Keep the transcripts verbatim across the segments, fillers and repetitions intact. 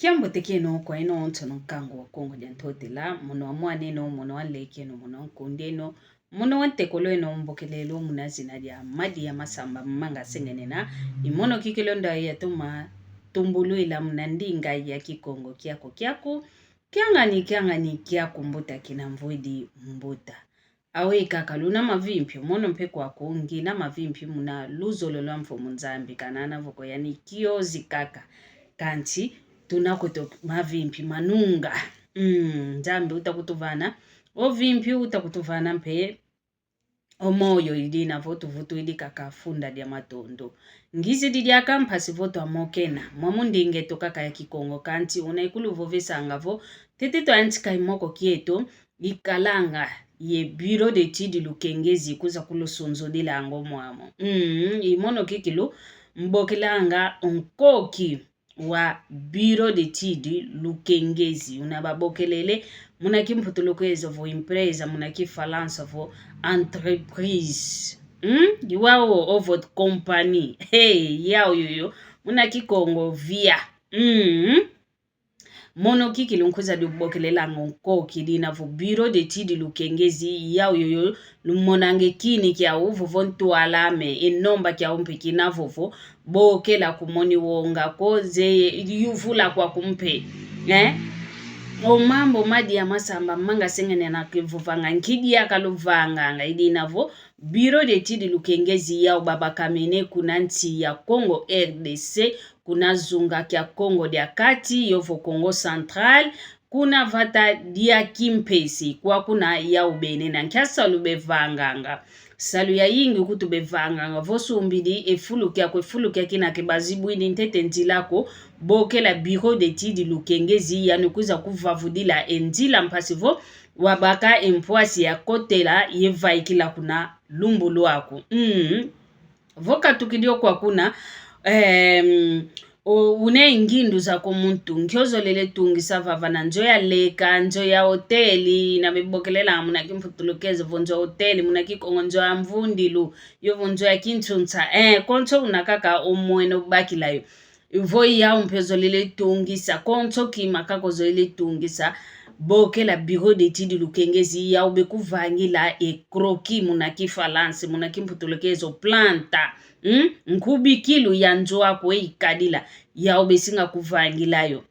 Kiambote kieno kwa eno onsono nkangu wa Kongo dia Ntotela, mono wa mwaneno, mono wa nlekeno, mono wa nkundeno, mono wa ntekolweno, mbokelelo muna zina dia Madia Masamba Manga Sengenena, i mono kikilu ndo yatoma tumbulwila muna ndinga ya Kikongo kiaku kiaku, kiangani, kiangani, kiaku mbuta kina mvwidi mbuta. Awe kaka luna mavimpi, mono mpe kwaku ngina mavimpi muna luzolo lwa Mfumu Nzambi, kanana voko yani kiozi kaka. Kansi, tuna kweto mavimpi manunga. Mm, Nzambi uta kutuvana. O vimpi uta kutuvana mpe. O moyo idina vo tuvutwidi kaka funda dia matondo. Ngizidi diaka mpasi vo twamokena. Mwamu ndinga eto kaka ya Kikongo kansi una ikulu vovesanga vo. Tete twantika i moko kieto. Ikalanga ye Bureau d'études Lukengezi kuza kulusunzudilanga o mwamo. Mm, i mono kikilu mbokelanga o nkoki wa Bureau d'études Lukengezi. Una babokelele, muna kimputulukezo vo empresa, muna kifalansa vo entreprise. Mm? I wau ovo compagnie. Hey, yau yoyo. Muna Kikongo via. Mm. Mono kikilu nkuzidi ubokelelanga o nkoki dina vo Bureau d'études Lukengezi, yau yoyo lumonanga e kini kiau vovo ntwala ame, e nomba kiau mpe kina vovo, bokela kumoni wonga ko ze yuvula kwaku mpe. Eh? O mambu Madia Masamba Manga Sengenena kivovanga nki diaka luvanganga idina vo Bureau d'études Lukengezi yau babakamene kuna nsi ya Kongo R D C, kuna zunga kia Kongo dia Kati, yovo Kongo Central, kuna vata dia kimpese, kwa kuna yau bene na nkia salu bevanganga. Salu yayingi kutu bevanganga, vo sumbidi e fulu kiaku, e fulu kia kina ke bazibwidi ntete nzila ko, bokela Bureau d'études Lukengezi, yani kwiza kuvavudila e nzila mpasi vo wabaka e mpwasi ya kotela ye vaikila kuna lumbu lwaku. Mm. Vo katukidi o kwa kuna, em, o, une ngindu zaku muntu, nki ozolele tungisa vava na nzo ya leka, nzo ya hoteli, na bebokelela muna kimputulukezo vo nzo ya hoteli, muna Kikongo nzo ya mvundilu, yovo nzo ya kinsunsa, eh, konso una kaka omwene obakila yo. Vo yau mpe ozolele tungisa, konso kima kaka ozolele tungisa, bokela Bureau d'études Lukengezi yau bekuvangila e croquis muna kifalansa, muna kimputulukezo planta. Hmm? Nkubikilu ya nzo aku e ikadila, yau besinga kuvangila yo.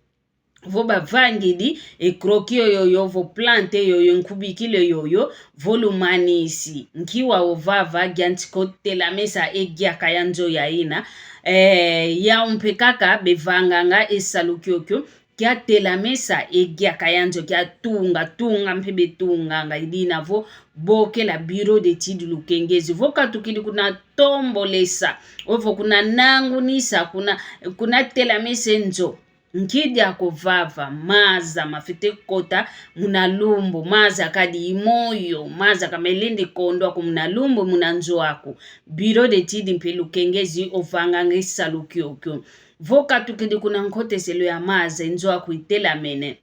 Vo bavangidi e croquis yoyo, vo planta yoyo, nkubikilu yoyo, vo lumanisi. Nki wau vava, giantika otelamesa e giaka ya nzo yaina. Eh, yau mpe kaka bevanganga e salu kiokio, kia telamesa e giaka ya nzo, kia tunga, tunga mpe betunganga, idina vo bokela Bureau d'études Lukengezi. Vo katukidi kuna tombolesa, ovo kuna nangunisa, kuna, kuna telamesa e nzo. Nki diaku vava, maza mafwete kota muna lumbu, maza kadi i moyo, maza ka melendi kondwa ko muna lumbu, muna nzo aku. Bureau d'études mpe Lukengezi ovanganga e salu kiokio. Vo katukidi kuna nkoteselo ya maza, e nzo aku itelamene.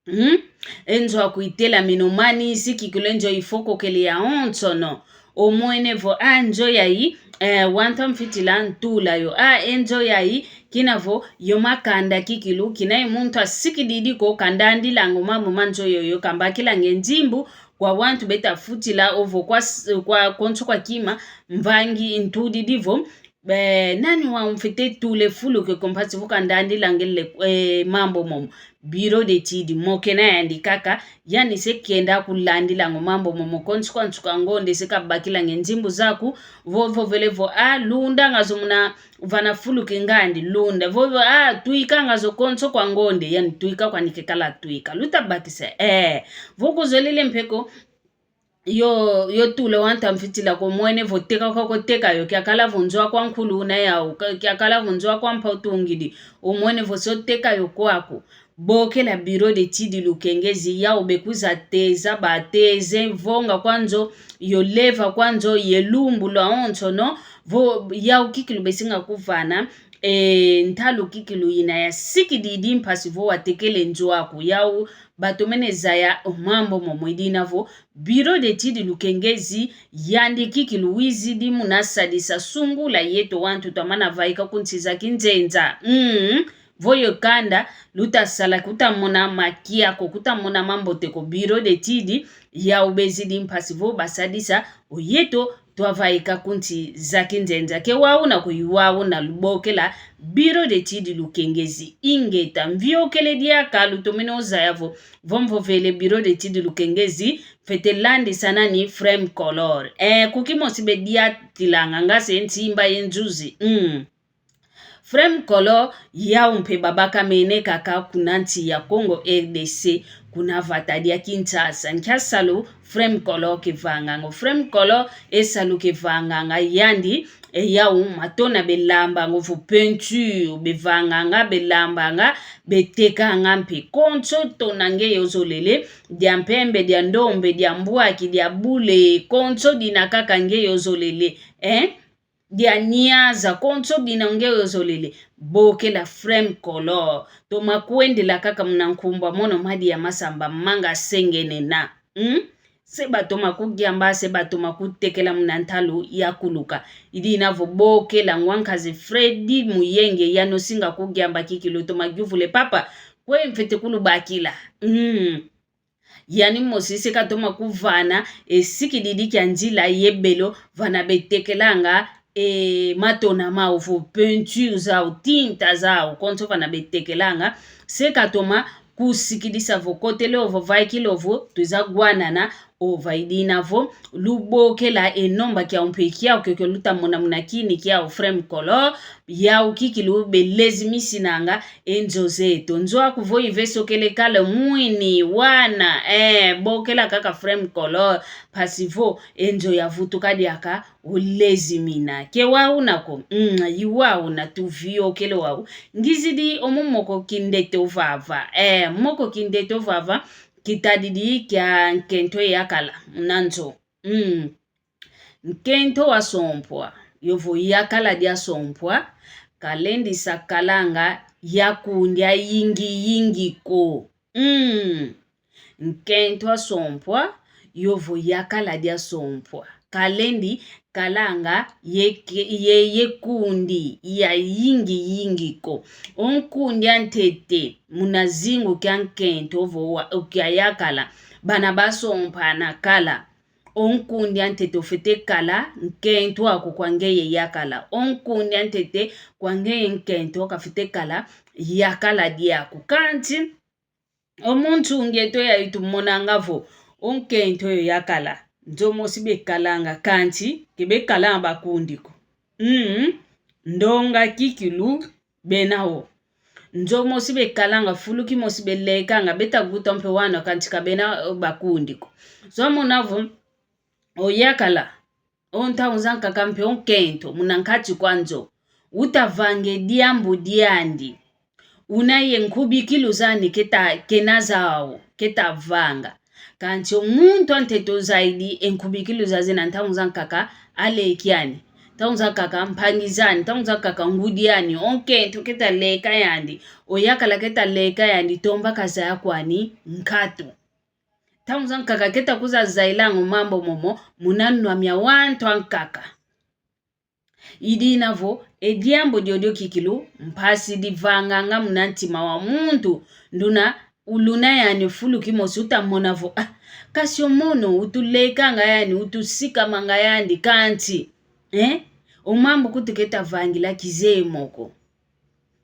Hmm? E nzo aku itelamene, omanisi kikilu e nzo ifokokele yawonsono. Omwene vo, ah, nzo yayi, eh, wantu amfitila ntula yo. Ah, e nzo yayi, kina vo, yo makanda kikilu, kina ye muntu asikididi ko, kandandilanga o mambu ma nzo yoyo, kambakilanga e nzimbu kwa wantu beta futila, ovo kwa s-, kwa konso kwa kima, mvangi ntudidi vo, eh, nani wau mfwete tula e fulu kiokio mpasi vo kandandilanga e le-, eh, mambu momo. Bureau d'études, mokena yandi kaka, yani se kenda kulandilanga o mambu momo, konso kwa nsuka ngonde se kabakilanga e nzimbu zaku, vo, vovele vo, ah, lundanga zo muna, vana fulu kia ngandi, lunda, vo, vo, ah, twikanga zo konso kwa ngonde, yani twika kwani kekala twika, luta bakisa, eh, vo kuzolele mpe ko, yo, yo tula wantu amfitila ko, omwene vo teka kwako teka yo, kiakala vo nzo aku ankulu una yau, ka-, kiakala vo nzo aku ampa otungidi, omwene vo se oteka yo kwaku. Bokela Bureau d'études Lukengezi, yau bekwiza teza, bateze, vonga kwa nzo, yo leva kwa nzo, ye lumbu lwawonsono, vo yau kikilu besinga kuvana, eh, ntalu kikilu ina yasikididi mpasi vo watekele nzo aku, yau batomene zaya o mambu momo, idina vo, Bureau d'études Lukengezi, yandi kikilu wizidi muna sadisa sungula yeto wantu twamana vaika ku nsi za kinzenza. Mm. Vo yo kanda, luta sala, kuta mona makiako, kuta mona mambote ko. Bureau d'études yau bezidi mpasi vo basadisa o yeto twavaika ku nsi za kinzenza. Ke wau una ko, i wau una lubokela Bureau d'études Lukengezi. Ingeta, mviokele diaka, lutomene o zaya vo, vo mvovele Bureau d'études Lukengezi, mfwete landisa nani? Frem Color. Eh, kuki mosi bediatilanga nga se nsimba ye nzuzi? Mm. Frem Color yau mpe babakamene kaka kuna nsi ya Congo R D C, kuna vata dia Kinshasa. Nkia salu Frem Color kevanganga? Frem Color e salu kevanganga yandi, e yau matona belambanga vo peinture, bevanganga, belambanga, betekanga mpe. Konso tona ngeye ozolele, dia mpembe, dia ndombe, dia mbwaki, dia bule, konso dina kaka ngeye ozolele, eh? Dia niaza, konso dina ngeye ozolele, bokela Frem Color. Toma kwendela kaka muna nkumbu a mono, madia masamba manga sengenena. Hmm? Se batoma kugiamba, se batoma kutekela muna ntalu ya kuluka. I dina vo bokela ngwa nkazi Freddy Muyenge, yandi osinga kugiamba kikilu, toma giuvule papa, kwe mfwete kulubakila. Hmm. Yandi mosi se katoma kuvana e sikididi kia nzila ye belo vana betekelanga e matona mau vo peinture zau, tinta zau, konso vana betekelanga, se katoma kusikidisa vo kotele ovo, vaikile ovo, twiza gwanana ova. I dina vo lubokela e nomba kiau mpe kiau, kiokio luta mona muna kini kiau, Frem Color, yau kikilu belezimisinanga e nzo zeto. Nzo aku vo ive sokele kala mwini, wana, eh, bokela kaka Frem Color, mpasi vo e nzo yavutuka diaka, olezimina. Ke wau una ko? Mm, i wau una, tuviokele wau. Ngizidi omu moko kindete ovava. Eh, moko kindete ovava, kitadidi kia nkento yakala muna nzo. Mm. Nkento wasompwa, yovo yakala diasompwa, kalendi sa kalanga ya kundi ayingi yingi ko. Mm. Nkento asompwa, yovo yakala diasompwa, kalendi kalanga ye ke-, ye, ye kundi ya yingi yingi ko. O nkundi antete muna zingu kia nkento ovo wa, kia yakala, bana basompana kala. O nkundi antete ofwete kala, nkento aku kwa ngeye yakala. O nkundi antete kwa ngeye nkento kafwete kala, yakala diaku. Kansi, o mu nsungi eto yayi tumonanga vo, o nkento oyo yakala, nzo mosi bekalanga, kansi ke bekalanga bakundi ko. Mm, ndonga kikilu bena wo. Nzo mosi bekalanga, fulu kimosi belekanga, beta guta mpe wana, kansi ka bena, eh, bakundi ko. Zo mona vo, o yakala, o ntangu zankaka mpe o nkento, muna nkati kwa nzo, uta vanga e diambu diandi. Una ye nkubikilu zani keta, kena zau, keta vanga. Kansi o muntu antete ozaidi e nkubikilu zazi na ntangu zankaka aleki ani. Ntangu zankaka mpangi zani, ntangu zankaka ngudi ani, o nkento keta leka yandi, o yakala keta leka yandi, tomba kazaya kwani nkatu. Ntangu zankaka keta kwiza zayilanga o mambu momo muna nwa mia wantu ankaka. I dina vo, e diambu diodio kikilu, mpasi divanganga muna ntima wa muntu, nduna uluna yani fulu kimosi uta mona vo, ah, kasi o mono utulekanga yani, utusikamanga yandi, kansi, eh? O mambu kutu keta vangila kizeye mo ko.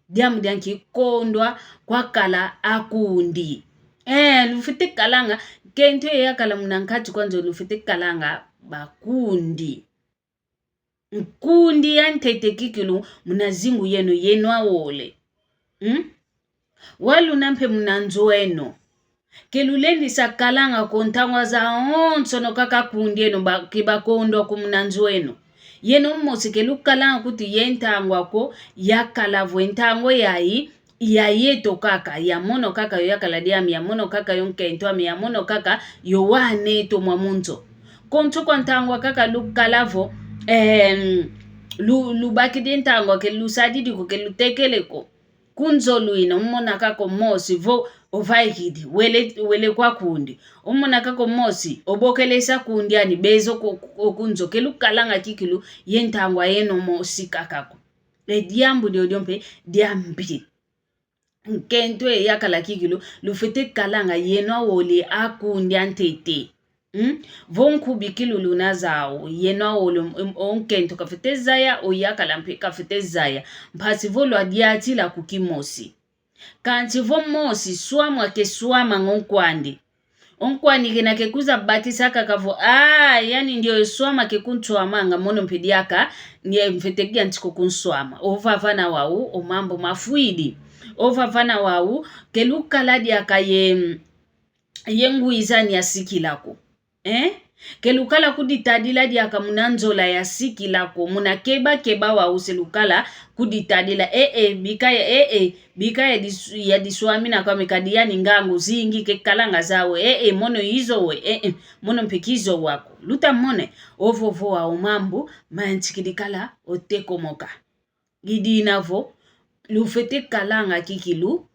Diambu dia nki? Kondwa kwakala akundi. Eh, lufwete kalanga, nkento ye yakala muna nkati kwa nzo, lufwete kalanga bakundi. Nkundi ya ntete kikilu muna zingu yeno, yeno awole. Hmm? Waluna mpe muna nzo eno. Ke lulendi sa kalanga ko ntangwa zawonsono kaka kundi eno ba, ke bakondwa ko muna nzo eno. Yeno mosi ke lukalanga kutu ye ntangwa ko yakala vo e ntangwa yayi, ya yeto kaka, ya mono kaka yo yakala diame, ya mono kaka yo nkento ame, ya mono kaka yo waneto mwa mu nzo. Konso kwa ntangwa kaka lukala vo, ehm, lu, lubakidi ntangwa ke lusadidi ko, ke lutekele ko. Ku nzo lwina, omona kaka o mosi vo ovaikidi, wele, wele kwa kundi. Omona kaka o mosi, obokele sa kundi ani, bezo ko, ko, ku nzo, ke lukalanga kikilu ye ntangwa yeno mosi kaka ko. E diambu diodio mpe diambi. nkento e yakala kikilu, lufwete kalanga yeno awole akundi antete. Hmm? Vo nkubi kikilu luna zau, yeno awole, um, o nkento kafwete zaya, o yakala mpe kafwete zaya. Mpasi vo lwadiatila ku kimosi. Kansi vo mosi swama keswamanga o nkwandi. O nkwandi kena kekuiza bakisa kaka vo, ah, yani ndioyo swama kekunswamanga, mono mpe diaka, nge mfwete gia ntiko kunswama. Ovavana wau, o mambu mafwidi. Ovavana wau, kelukala diaka ye, ye ngwizani ya sikila ko. Eh? Kelukala kuditadila diaka muna nzola ya sikila ko, muna keba keba wau se lukala kuditadila, eh, eh, bika ya, eh, eh, bika ya dis-, ya diswamina kwame kadi yani ngangu zingi kekalanga zau, eh, eh, mono izo we, eh, eh, mono mpe kizo wako. Luta mone, ovovo wau mambu, mantikidi kala otekomoka. Idina vo, lufwete kalanga kikilu,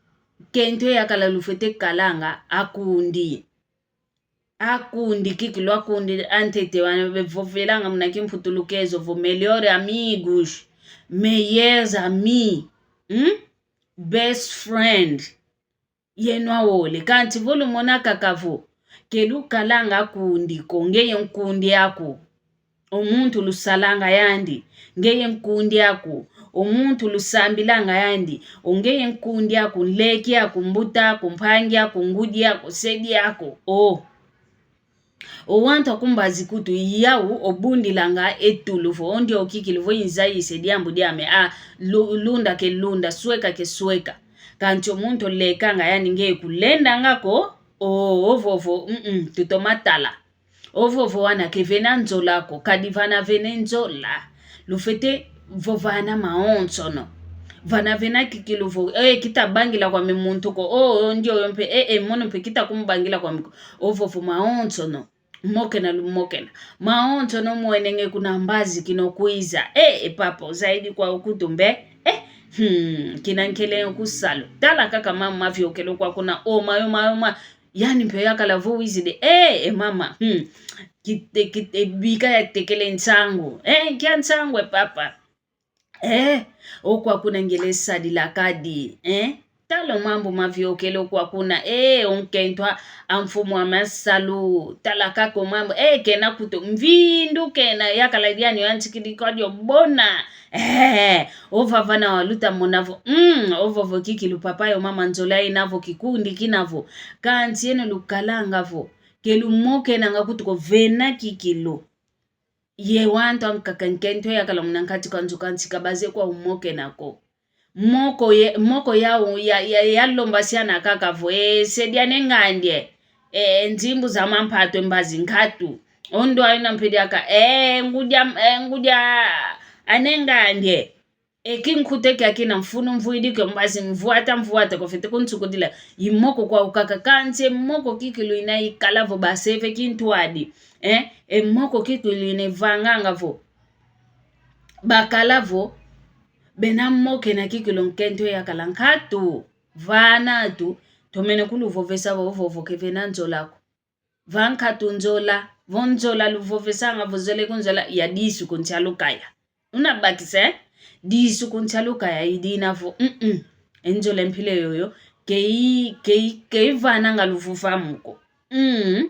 nkento yakala lufwete kalanga, akundi. Akundi kikilu, akundi antete wana bevovelanga muna kimputulukezo vo melhor amigos, meilleurs amis, hmm? Best friend. Yeno awole, kansi vo lumona kaka vo, kelukalanga akundi ko, ngeye nkundi aku. O muntu lusalanga yandi, ngeye nkundi aku. O muntu lusambilanga yandi, o ngeye nkundi aku, nleki aku, mbuta aku, mpangi aku, ngudi aku, sedi aku. O. O wantu akumbazi kutu yau obundilanga e tulu vo, o ndio kikilu vo inzayise diambu diame, a, lu-, lunda kelunda, sweka kesweka. Kansi o muntu olekanga yani ngeye kulendanga ko, o, ovovo, mm, mm, tutoma tala. Ovovo wana kevena nzola ko, kadi vana vene nzola. Lufwete vovana mawonsono. Vana vena kikilu vo, eh, kita bangila kwame muntu ko, o, o, ndioyo mpe, eh, eh, mono mpe kita kumbangila kwame ko. Ovovo mawonsono. Mokena lumokena. Mawonsono mwenenge kuna mbazi kina okwiza. Eh, eh, papa, ozaidi kwau kutu mbe. Eh, hmm, kina nkelenge ku salu. Tala kaka mama maviokele kwa kuna, o, mayo, mayo, ma. Yani mpe yakala vo wizidi, eh, eh, mama, hmm. Kite, kite, bika yatekele nsangu. Eh, kia nsangu, eh, papa. Eh, o kwa kuna ngele sadila kadi, eh. Tala o mambu maviokele o kwa kuna, eh, o nkento a, a mfumu a masalu. Tala kaka o mambu, eh, kena kutu, mvindu kena, yakala diani yantikidi kadi o bona. Eh, ovavana wau luta mona vo, mm, ovovo kikilu papa yo mama nzola ina vo kikundi kina vo. Kansi yeno lukalanga vo, kelumokenanga kutu ko vena kikilu. Ye wantu ankaka nkento yakala muna nkati kwa nzo kansi kabaze kwau mokena ko. Moko ye, moko yau, ya, ya, yalomba siana kaka vo, e, sedi ane ngandie. E, nzimbu za mampatu e mbazi nkatu. O ndo aina mpe diaka, e, ngudia, e, ngudia, ane ngandie. E kinkute kia kina mfunu mvwidi kio mbazi mvwata mvwata kofete kunsukudila. I moko kwau kaka kansi e moko kikilu ina ikala vo baseve kintwadi. Eh, e moko kikilu ina ivanganga vo. Bakala vo. Bena mokena kikilu nkento yakala nkatu. Vana tu. Tomene kuluvovesa vo, vo, vo kevena nzola ko. Va nkatu nzola, vo nzola luvovesanga vo zole ku nzola, ya disu ku nsi a lukaya. Una bakisa, eh? Disu ku nsi a lukaya idina vo, mm-mm. E nzola e mpila yoyo, kei, kei, keivananga luvuvamu ko. Mm.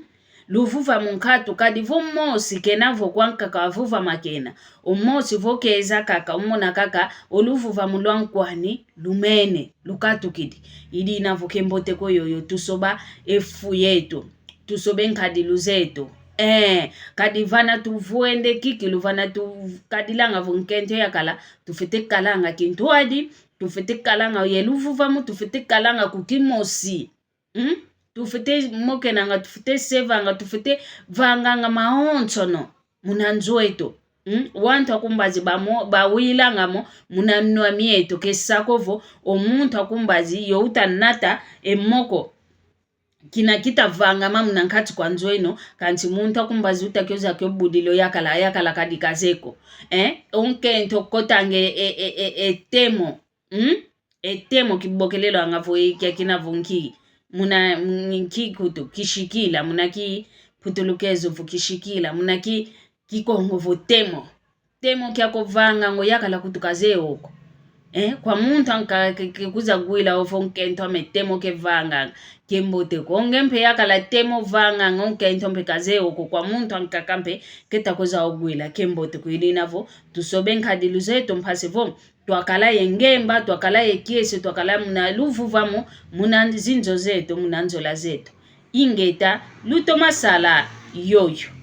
Luvuvamu nkatu kadi vo mosi kena vo kwa nkaka wavuvama kena. O mosi vo keza kaka, umona kaka, o luvuvamu lwa nkwani, lumene, lukatukidi. Idina vo ke mbote ko yoyo, tusoba e fu yeto. Tusobe nkadilu zeto. Eh, kadi vana tuvwende kikilu, vana tukadilanga vo nkento yakala, tufwete kalanga kintwadi, tufwete kalanga ye luvuvamu, tufwete kalanga ku kimosi. Hmm? Tufwete mokenanga, tufwete sevanga, tufwete vanganga mawonsono muna nzo eto. Hmm? Wantu akumbazi bamo-, bawilanga mo muna nwa mieto, ke sako vo, o muntu akumbazi yo uta nata e moko. Kina kita vangama muna nkati kwa nzo eno, kansi muntu akumbazi uta kioza kio budilo yakala, yakala kadi kazeko. Eh? O nkento kotange e, e, e, e temo. Hmm? E temo kibokelelwanga vo e kia kina vo nki. Muna, mm, nki kutu, kishikila, muna kiputulukezo vo kishikila, muna ki, Kikongo vo temo. Temo kia kovanga ngo yakala kutu kazeye oko. Eh, kwa muntu ankaka ke, ke kwiza wila ovo nkento ame temo kevanganga. Kiambote ko. Nge mpe yakala temo vanganga, o nkento mpe kazeye ko, kwa muntu ankaka mpe keta kwiza wila. Kiambote ko. Ilina vo tusoba e nkadilu zeto mpasi vo twakala ye ngemba, twakala ye kiese, twakala muna luvuvamu, muna zinzo zeto, muna nzola zeto. Ingeta, lutoma sala yoyo.